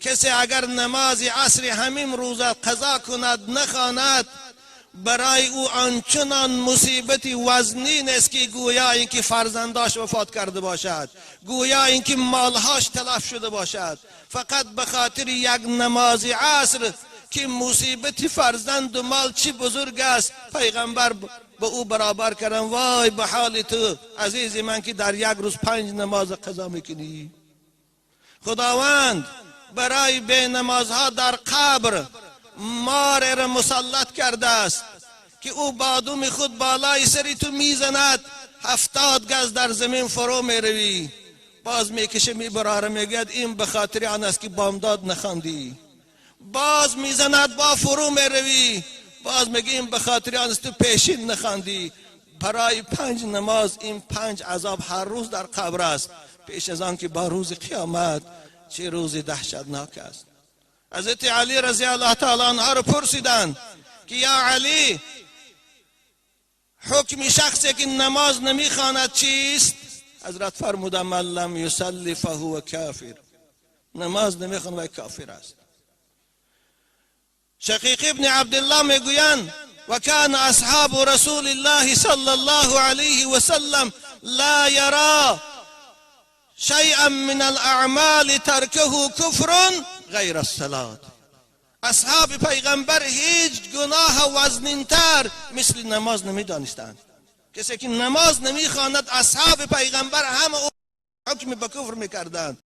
کسی اگر نماز عصر همین روز قضا کند نخواند، برای او آنچنان مصیبتی وزنین است که گویا اینکه فرزنداش وفات کرده باشد، گویا اینکه مالهاش تلف شده باشد. فقط به خاطر یک نماز عصر که مصیبت فرزند و مال چی بزرگ است، پیغمبر به او برابر کردن. وای به حال تو عزیز من که در یک روز 5 نماز قضا میکنی. خداوند برای بی نمازها در قبر مار را مسلط کرده است که او بادوم خود بالای سری تو میزند، 70 گز در زمین فرو میروی، باز میکشه میبراره، میگوید این به خاطر آن است که بامداد نخواندی. باز میزند، با فرو میروی، باز میگه این به خاطر آن است تو پیشین نخواندی. برای 5 نماز این 5 عذاب هر روز در قبر است، پیش از آن که با روز قیامت چه روز دهشتناک است. حضرت علی رضی الله تعالی عنه را پرسیدند که یا علی، حکم شخصی که نماز نمیخواند چیست؟ حضرت فرمودند من لم یصلی فهو کافر، نماز نمیخواند و کافر است. شقیق ابن عبدالله میگویند و کان اصحاب رسول الله صلی الله علیه وسلم لا یرا شیئا من الاعمال ترکه کفر غیر الصلاة. اصحاب پیغمبر هیچ گناه وزنینتر مثل نماز نمیدانستند. کسی که نماز نمیخواند اصحاب پیغمبر همه او حکم به کفر میکردند.